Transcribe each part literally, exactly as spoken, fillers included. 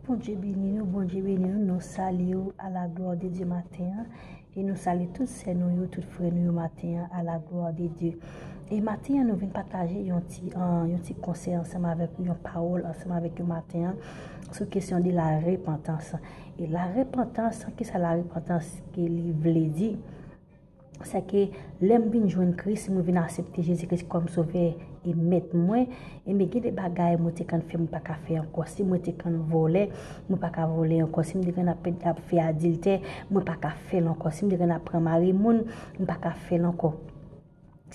Bondye beni nou, Bondye beni nou. Nou salye w à la gloire de Dieu maten an. E nou salye tout sè nou yo, tout frè nou yo maten an, à la gloire de Dieu. E maten an, nou vin pataje yon ti, an, yon ti konsèy ansanm avèk ou, yon pawòl ansanm avèk ou maten an, sou kesyon de la repantans. E la repantans, kisa la repantans ke li vle di? Se ke lè m vin jwenn Kris, mwen vin aksepte Jezi Kris kòm Sovè e Mèt mwen, enben gen de bagay mwen te konn fè, mwen pa ka fè ankò. Si mwen te konn vòlè, mwen pa ka vòlè ankò. Si m te konn ap, ap fè adiltè, mwen pa ka fè l ankò. Si m te konn ap pran mari moun, mwen pa ka fè l ankò.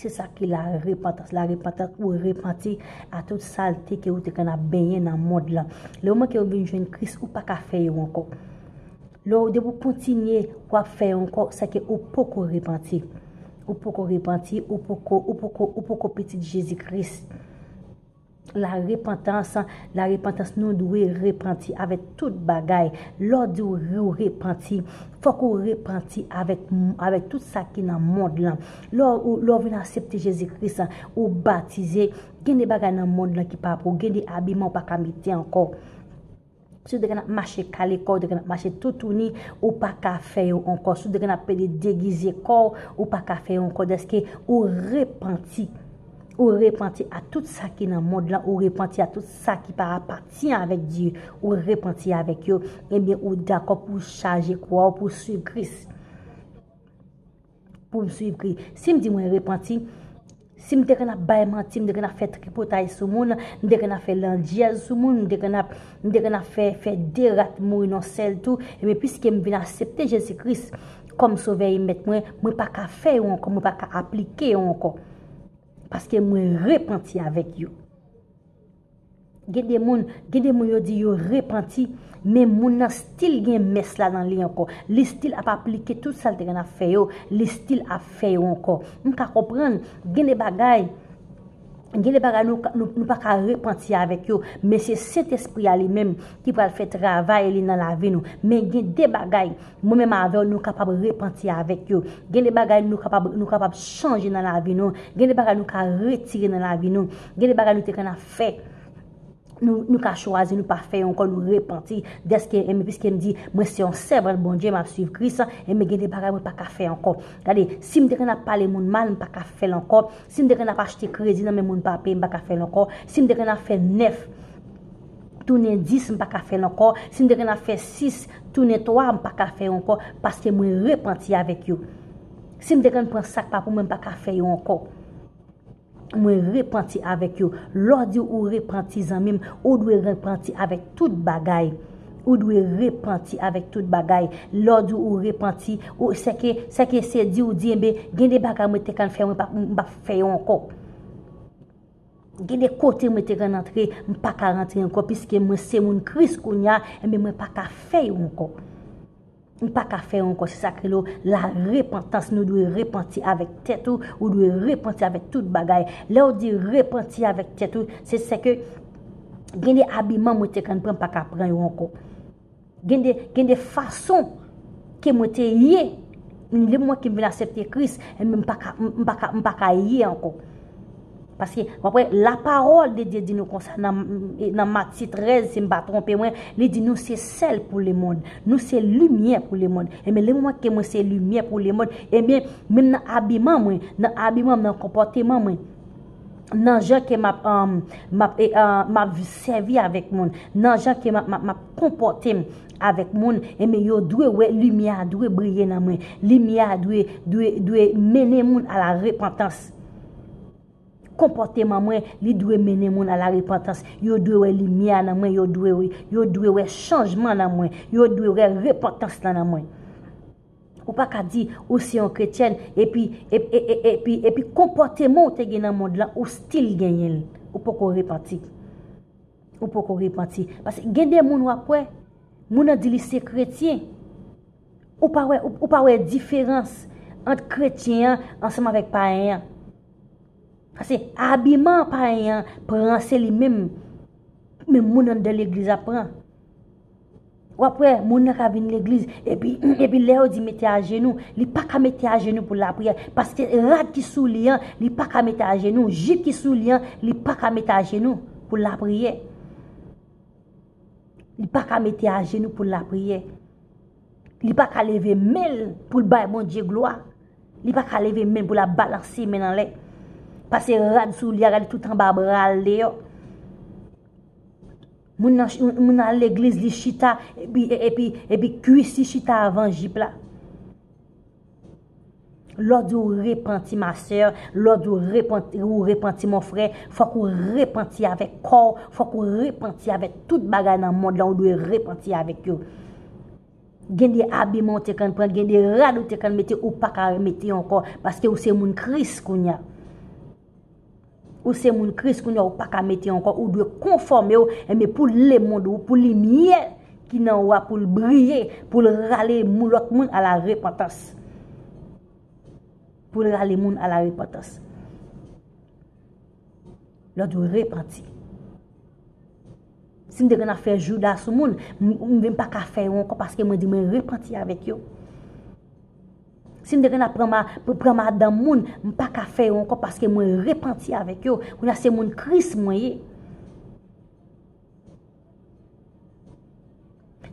Se sa ki la repantans. La repantans, ou repanti a tout salte ke ou te konn ap benyen nan mond lan. Lè w manke ou vin jwenn Kris, ou pa ka fè yo ankò. Lè w, depi w kontinye, w ap fè yo ankò, se ke ou poko repanti. Ou poko repanti, ou poko, ou poko, ou poko pitit Jezi Kris. La repantans, la repantans, nou dwe repanti avèk tout bagay. Lè w di w re-, w repanti, fòk ou repanti avèk, avèk tout sa ki nan mond lan. Lè w, lè w vin aksepte Jezi Kris, ou batize, gen de bagay nan mond lan ki pa pou, gen de abiman ou pa ka mete ankò. Si w te konn ap mache kale kò w, te konn ap mache toutouni, ou pa ka fè yo ankò. Si w te konn ap pede degize kò w, ou pa ka fè yo ankò. Dèske ou repanti. Ou repanti a tout sa ki nan mond lan, ou repanti a tout sa ki pa apatyen avèk Dye, ou repanti avèk yo, ebyen ou dakò pou w chaje kwa w, pou w swiv Kris. Pou m swiv Kris. Si m di mwen repanti, si m te konn ap bay manti, m te konn ap fè tripotay sou moun, m te konn ap fè landjèz sou moun, m te konn ap, m te konn ap fè, fè de rat mouri nan sèl tou, ebyen piske m vin aksepte Jezi Kris kòm Sovè e Mèt mwen, mwen pa ka fè yo ankò, mwen pa ka aplike yo ankò. Paske mwen repanti avèk yo. Gen de moun, gen de moun yo di yo repanti, men moun nan still gen mès la nan li ankò. Li still ap aplike tout sa l te konn ap fè yo, li still ap fè yo ankò. M ka konprann, gen de bagay, gen de bagay nou, nou, nou pa ka repanti avèk yo, men se Sentespri a li menm ki pral fè travay li nan lavi nou. Men gen de bagay, mwen menm avè w, nou kapab repanti avèk yo. Gen de bagay nou kapab, nou kapab chanje nan lavi nou. Gen de bagay nou ka retire nan lavi nou. Gen de bagay nou te konn ap fè. Nou, nou ka chwazi, nou pa fè yo ankò, nou repanti. Dèske, enben, piske m di, mwen se yon sèvant Bondye, m ap swiv Kris, enben, gen de bagay mwen pa ka fè ankò. Gade, si m te konn ap pale moun mal, m pa ka fè l ankò. Si m te konn ap achte kredi nan men moun pa peye, m pa ka fè l ankò. Si m te konn ap fè nèf, tounen dis, m pa ka fè l ankò. Si m te konn ap fè sis, tounen twa, m pa ka fè yo ankò, paske mwen repanti avèk yo. Si m te konn pran sa k pa pou mwen, m pa ka fè yo ankò. Mwen repanti avèk yo. Lè w di ou repanti, zanmi m, ou dwe repanti avèk tout bagay. Ou dwe repanti avèk tout bagay. Lè w di ou repanti, ou, sèke, sèke se di ou di, enben, gen de bagay mwen te konn fè, mwen pa, m pa fè yo ankò. Gen de kote mwen te konn antre, m pa ka rantre ankò, piske mwen se moun Kris kounye a, enben mwen pa ka fè yo ankò. M pa ka fè yo ankò, se sa k rele la repantans. Nou dwe repanti avèk tèt ou, ou dwe repanti avèk tout bagay. Lè w di repanti avèk tèt ou, se, se ke gen de abiman mwen te konn pran, m pa ka pran yo ankò. Gen de, gen de fason ke mwen te ye, lè mwen ke m vin aksepte Kris, enben m pa ka, m pa ka, m pa ka ye ankò. Paske, w ap wè, la parole de Dieu di nou konsa nan, nan Matye trèz, si m pa twonpe mwen, li di nou se sèl pou lemonn, nou se limyè pou lemonn. Enben, lè mwen ke mwen se limyè pou lemonn, enben, menm nan abiman mwen, nan abiman m, nan konpòteman mwen, nan jan ke m ap, um, m ap, e, uh, m ap sèvi avèk moun, nan jan ke m ap, m ap, m ap konpòte m avèk moun, enben, yo dwe wè limyè a dwe briye nan mwen. Limyè a dwe, dwe, dwe mennen moun a la repantans. Konpòteman mwen, li dwe mennen moun a la repantans. Yo dwe wè limyè a nan mwen, yo dwe, yo dwe wè chanjman nan mwen, yo dwe wè repantans lan nan mwen. Ou pa ka di ou se yon kretyèn, epi, epi, epi, epi konpòteman ou te gen nan mond lan, ou still genyen l. Ou poko repanti. Ou poko repanti. Paske gen de moun w ap wè, moun nan di li se kretyen. Ou pa wè, ou, ou pa wè diferans ant kretyen an ansanm avèk payen an. Paske abiman payen an pran se li menm, men moun anndan legliz ap pran. W ap wè, moun nan ka vin legliz, epi, epi lè yo di mete ajenou, li pa ka mete ajenou pou lapriyè, paske rad ki sou li an, li pa ka mete ajenou, jip ki sou li an, li pa ka mete ajenou pou lapriyè. Li pa ka mete ajenou pou l lapriyè. Li pa ka leve men l pou l bay Bondye glwa. Li pa ka leve men l pou l ap balanse men l anlè. Pase rad sou li a, gade tout anba bra l deyò. Moun nan, moun nan al legliz, li chita, epi, epi, epi kwis li chita avan jip la. Lè w di w repanti, ma sè, lè w di w repanti, ou repanti, mon frè, fòk ou repanti avèk kò w, fòk ou repanti avèk tout bagay nan mond lan, ou dwe repanti avèk yo. Gen de abiman w te konn pran, gen de rad ou te konn mete, ou pa ka remete yo ankò, paske ou se moun Kris kounye a. Ou se moun Kris kounye a, ou pa ka mete ankò, ou dwe konfòme w, enben pou lemonn ou, pou limyè ki nan ou a, pou l briye, pou l rale moun, lòt moun a la repantans. Pou l rale moun a la repantans. Lè w di w repanti. Si m te konn ap fè jouda sou moun, m, m, m pa ka fè yo ankò paske mwen di mwen repanti avèk yo. Si m te konn ap pran ma-, pran madanm moun, m pa ka fè yo ankò paske mwen repanti avèk yo. Kounye a se moun Kris mwen ye.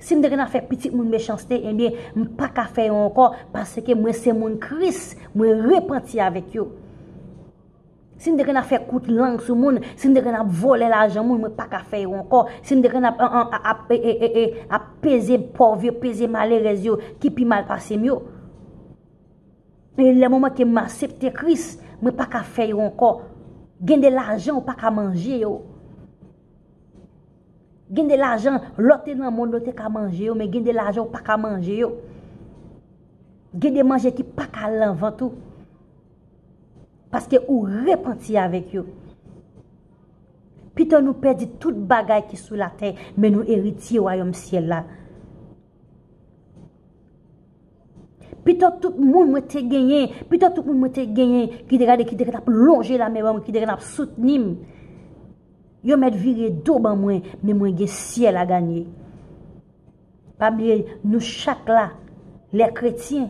Si m te konn ap fè pitit moun mechanste, ebyen, m pa ka fè yo ankò paske mwen se moun Kris, mwen repanti avèk yo. Si m te konn ap fè kout lang sou moun, si m te konn ap vòlè lajan moun, mwen pa ka fè yo ankò. Si m te konn ap, an, an, ap, e, e, e, e, ap peze pòv yo, peze malerèz yo, ki pi mal pase m yo. E lè moman ke m aksepte Kris, mwen pa ka fè yo ankò. Gen de lajan ou pa ka manje yo. Gen de lajan, lè w te nan mond, ou te ka manje yo, men gen de lajan ou pa ka manje yo. Gen de manje ki pa ka al nan vant ou. Paske ou repanti avèk yo. Pito nou pèdi tout bagay ki sou latè, men nou eritye wayòm syèl la. Pito tout moun mwen te genyen, pito tout moun mwen te genyen, ki te gade, ki te ap lonje lamen ban mwen, ki te ap soutni m. Yo mèt vire do ban mwen, men mwen gen syèl a ganye. Pa bliye, nou chak la, lè kretyen.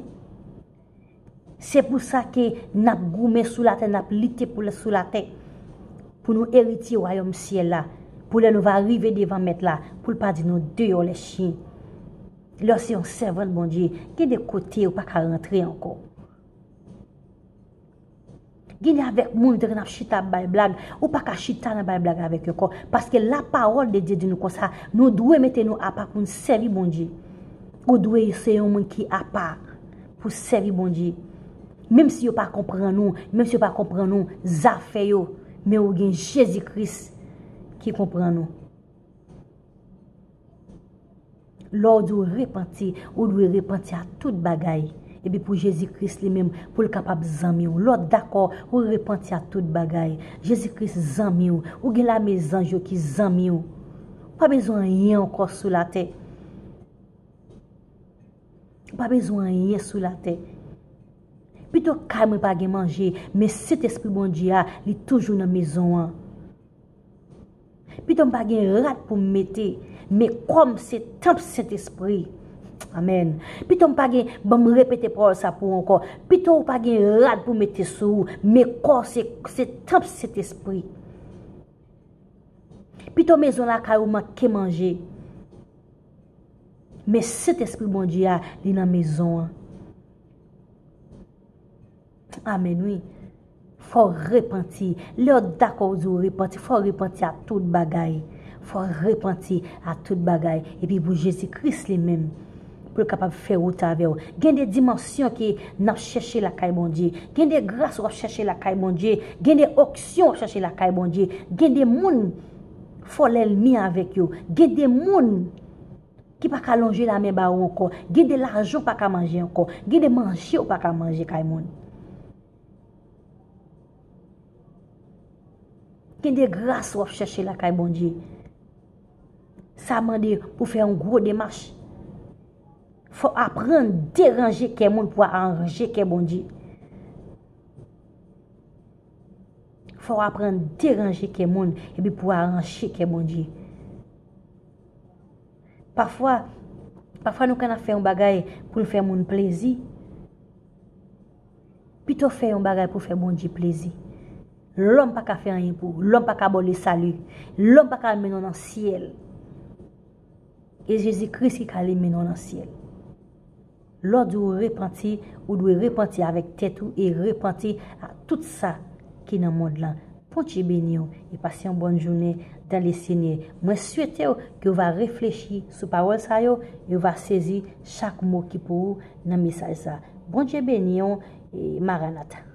Se pou sa ke n ap goumen sou latè, n ap lite pou sou latè. Pou nou eritye wayòm syèl la. Pou lè nou va rive devan Mèt la, pou l pa di nou deyò lè chyen. Lè w se yon sèvant Bondye, gen de kote ou pa ka rantre ankò. Gen de avèk moun ou te konn ap chita ap bay blag, ou pa ka chita nan bay blag avèk yo ankò. Paske lapawòl de Dye di nou konsa, nou dwe mete nou apa pou n sèvi Bondye. Ou dwe se yon moun ki apa pou sèvi Bondye. Menm si yo pa konprann ou, menm si yo pa konprann ou, zafè yo, men ou gen Jezi Kris ki konprann ou. Lè w di w repanti, ou dwe repanti a tout bagay. Epi pou Jezi Kris li menm, pou l kapab zanmi w. Lè w dakò, ou repanti a tout bagay. Jezi Kris zanmi w. Ou gen lame zanj yo ki zanmi w. Ou pa bezwen anyen ankò sou latè. Ou pa bezwen anyen sou latè. Pito kay mwen pa gen manje, men Sentespri Bondye a, li toujou nan mezon an. Pito m pa gen rad pou m mete, men kò m se tanp Sentespri. Amèn. Pito m pa gen, ban m repete pawòl sa pou ou ankò. Pito ou pa gen rad pou mete sou ou, men kò w se, se tanp Sentespri. Pito mezon lakay ou manke manje, men Sentespri Bondye a, li nan mezon an. Amèn, wi. Fò w repanti. Lè w dakò w di w repanti, fò w repanti a tout bagay. Fò w repanti a tout bagay. Epi pou Jezi Kris li menm, pou l kapab fè wout avè w. Gen de dimansyon ke n ap chèche lakay Bondye. Gen de gras w ap chèche lakay Bondye. Gen de onksyon w ap chèche lakay Bondye. Gen de moun, fò lènmi avèk yo. Gen de moun ki pa ka lonje lamen ba ou ankò. Gen de lajan w pa ka manje ankò. Gen de manje w pa ka manje kay moun. Gen de gras w ap chèche lakay Bondye. Sa mande pou fè yon gwo demach. Fò w aprann deranje kè moun pou aranje kè Bondye. Fò w aprann deranje kè moun epi pou aranje kè Bondye. Pafwa, pafwa nou konn ap fè yon bagay pou n fè moun plezi. Pito fè yon bagay pou fè Bondye plezi. Lòm pa ka fè anyen pou ou. Lòm pa ka ba w le sali. Lòm pa ka mennen w nan syèl. E Jezi Kris ki ka li mennen w nan syèl. Lè w di w repanti, ou dwe repanti avèk tèt ou e repanti a tout sa ki nan mond lan. Bondye beni w e pase yon bòn jounen dans le Seigneur. Mwen swete w ke w va reflechi sou pawòl sa yo e w va sezi chak mo ki pou ou nan mesaj sa. Bondye beni w e Maranata.